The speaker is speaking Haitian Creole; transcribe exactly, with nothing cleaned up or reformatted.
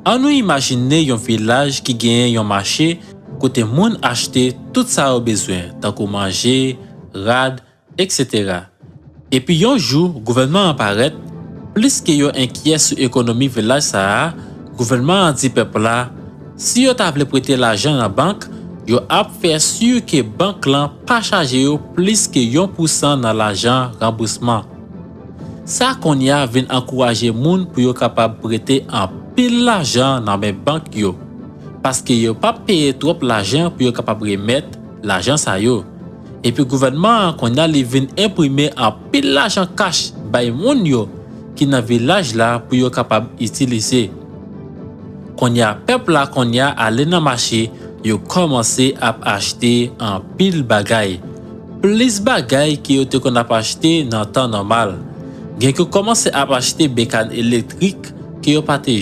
Annou imajine yon vilaj ki genyen yon mache kote moun achte tout sa yo bezwen, tankou manje, rad, etsetera. Epi yon jou, gouvènman an parèt, pliske yo enkyè sou ekonomi vilaj sa a, gouvènman an di pèp la, si yo ta vle prete lajan nan bank, yo ap fè si ke bank lan pa chaje yo plis ke yon pousan nan lajan ranbousman. Sa kounye a vin ankouraje moun pou yo kapab prete anpil lajan nan men bank yo, paske yo p ap peye twòp lajan pou yo kapab remèt lajan sa yo. Epi gouvènman an kounye a li vin enprime anpil lajan kach bay moun yo ki nan vilaj la pou yo kapab itilize. Kounye a pèp la kounye a ale nan mache, yo kòmanse ap achte anpil bagay. Plis bagay ke yo te konn ap achte nan tan nòmal. Gen ki kòmanse ap achte bekàn elektrik ke yo pa te